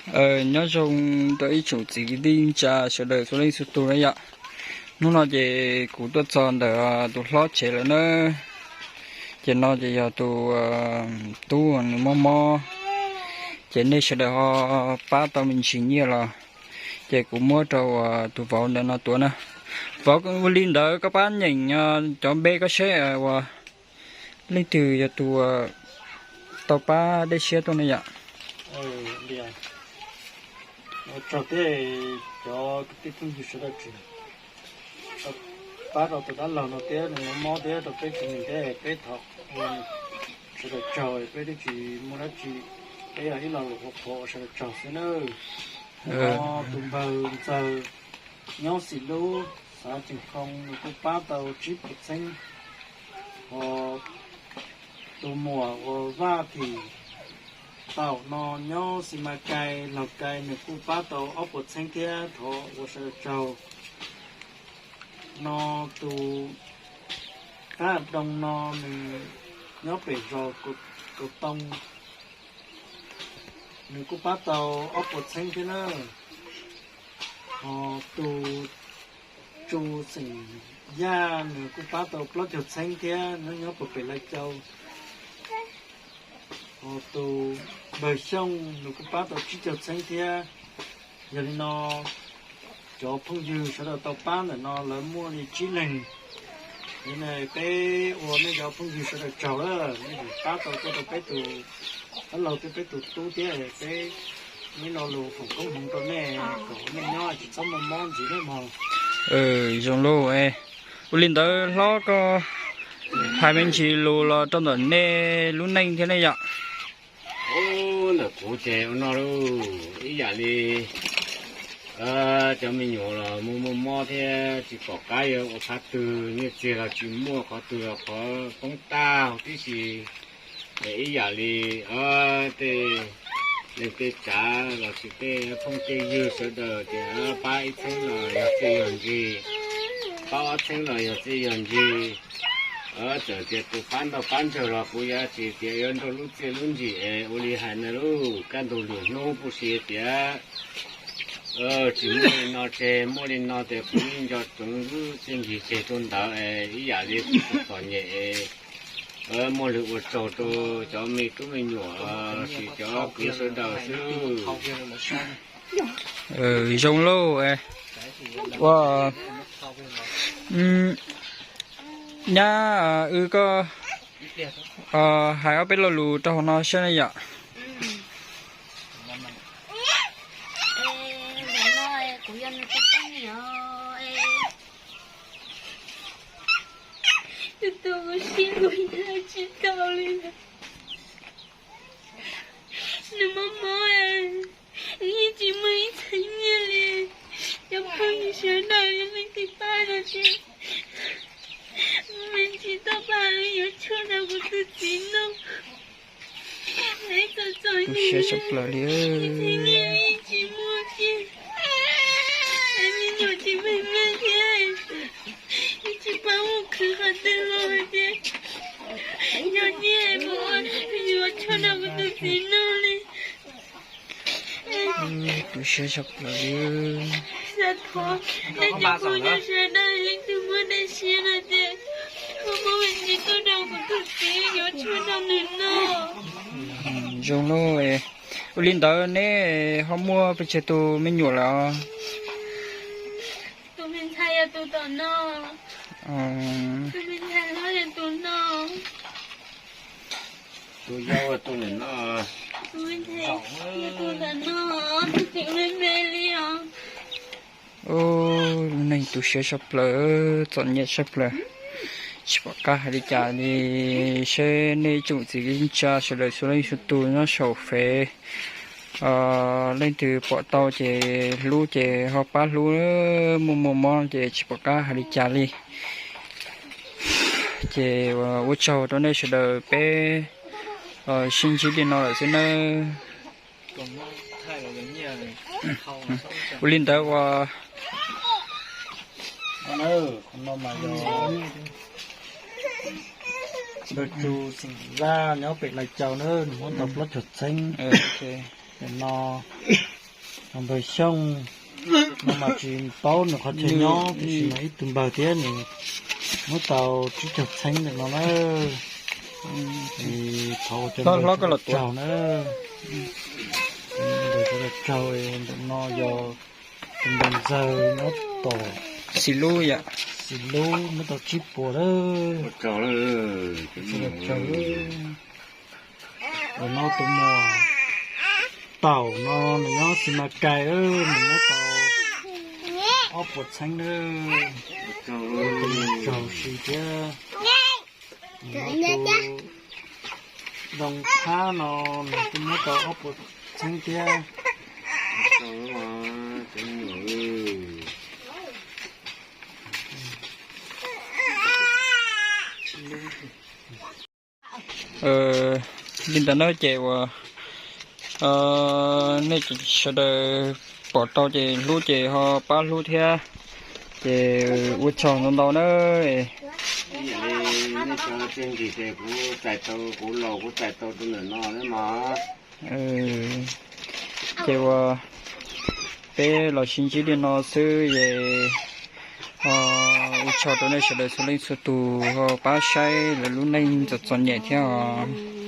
Nyob zoo rau ib tsoom txiv kwv tij neej tsa sawv daws txhua leej txhua tus na yom. Hnub no ces kuv tuaj txog ntawm tus hlob tsev lawm na. Ces no ces yog tus tub nws mob mob, ces nej sawv daws ho pab tau me ntsis nyiaj los, ces kuv muab rau tus vauv ntawm no tuav na. Vauv, ua li ntawd koj pab nyeem cov npe koj seb uas leej twg yog tus tau pab dej siab tuaj ne yom. Tsaug thiab cov kwv tij phooj ywg sawv daws tseem pab rau tus dab laug no thiab nws mob mob thiab rau peb tsev neeg thiab peb thov ua sawv daws tsaug, peb twb tsis muaj dab tsi, peb yog ib lo lus qhuav qhuav ua sawv daws tsaug xwb nawb. Tus npawg Ntxawg nyob Xis Lub, xav Cees Khoo, nws kuj pab tau tsib puas txheeb. Tus muam uas Vaj Phim Taum no nyob Xis Mas Kai, Laug Kai, nws kuj pab tau ob puas txheeb thiab, thov ua sawv daws tsaug. No tus Qab Doo no nws nyob pem zos Kaus Too, nws kuj pab tau ob puas txheeb thiab na. Ho tus Tsu xeem Yaj nws kuj pab tau plaub caug txheeb thiab, nws nyob puag pem Lais Cau. Ho tus npawg Xyooj nws kuj pab tau tsib caug txheeb thiab. Yog li no cov phooj ywg sawv daws tau pab ntawm no lawv muaj li tsib leeg. Yog li peb ua nej cov phooj ywg sawv daws tsaug lawm, nej pab tau tuaj rau peb tus dab laug thiab peb tus tub thiab, peb muaj ib lo lus foom koob hmoov rau nej kom nej nyob tsis txhob muaj mob ntxiv nej mog. Zoo lauj. Ua li ntawd hlob koj hais me ntsis lus los rau ntawm nej lub neej thiab ne yom. Ntawm kuv ces ua no lauj, ib yam li cov me nyuam los muaj muaj mob thiab tsis pom qab yuav ua qhov twg, nyiaj txiag los tsis muaj, qhov twg los qhov poob tag huv tib si. Ib yam li tej neeg tej tsav los sis tej phooj tej ywg sawv daws tias pab ib txheeb los yog txiaj yog ntsig, pab ob txheeb los yog txiaj yog ntsig. Txawm tias tus pab ntau pab ntsawg los kuv yuav tsis tias yuav nrug lub txiaj lub ntsig es ua li hais na lauj, kaj ntug lwm hnub puj si tias tsis muaj li no tseg, muaj li no tias kuv yeej nco tsoov lub txiaj ntsig tseg rau ntawd es ib yam li kuv tus txom nyem es muaj lwg ua tsaug rau cov me tub me nyuam los sis cov kwv sawv daws xwb. Zoo lauj. Ua nyab, wb koj hais ob peb lo lus rau hauv no saib na yom. Tus tus kuv sib nkaus yog tsis tau li ntawd. Nws mob mob, nws yeej tsis muaj ib txheeb nyiaj li. Cov phooj ywg sawv daws yog leej twg pab no ces me ntsis toj pab yuav tshuaj rau kuv tus txiv noj. Ib txom txom nyem, ib txheeb nyiaj yeej tsis muaj kiag. Es me nyuam tsis meej meej thiab, yeej tsis paub mus khwv qhov twg los hais tias yog nyiaj mus ua yuav tshuaj rau kuv tus txiv noj li. Kuv siab tshaj plaws li. Xav thov nej cov phooj ywg sawv daws leej twg muaj dej siab no ces ho muab me ntsis tuaj rau kuv tus txiv yuav tshuaj rau nws noj. Zoo lauj. Ua li ntawd neb ho muaj pes tsawg tus me nyuam lawm? Tus me ntxhais yog tus tom no. Tus me ntxhais hlob yog tus no. Tus yau tus ntawm no. Tus me ntxhais yog tus tom no, tus tseem me me li os. Lub neej tu siab tshaj plaws, txom nyem tshaj plaws, tsis pom qab hais li cas li. Seb nej ib tsoom txiv neej tsa sawv daws txhua leej txhua tus nyob saum fev, leej twg pom tau ces hlub ces ho pab hlub, muaj muaj mob ces tsis pom qab hais li cas li. Ces ua tsaug rau nej sawv daws, peb sib ntsib li no lawm xwb nawb. Ua li ntawd uas npawg Tsu xeem Laj nyob pem Lais Cau na, nws muab tau plaub caug txheeb. Ntawm no, npawg Xyooj no mas tsis paub nws qhov chaw nyob, tiam sis mas ib tug npawg thiab nws muab tau tsib caug txheeb ntawm no na. Thov ua cov npawg sawv daws tsaug na. Npawg sawv daws tsaug. Ntawm no yog tus npawg ntxawg nyob tom Xis Lub yom, Xis Lub muab tau tsib puas lawm. Sawv daws tsaug. Ntawm no tus muam Taum no nws nyob Xis Mas Kais, nws muab tau ob puas txheeb na. Tus muam Tsaug Sis thiab tus Doo Thab no nws kuj muab tau ob puas txheeb thiab. Li ntawd na ces uas nej sawv daws pom tau ces hlub ces ho pab hlub thiab, ces ua tsaug ntau ntau na. Nej cov txiaj ntsig ces kuv txais tau, kuv laus kuv txais tau rau ntawm no na mog. Ces uas peb los sib ntsib li no xwb es ua tsaug rau nej sawv daws txhua leej txhua tus ho pab saib lawv lub neej txom txom nyem thiab os.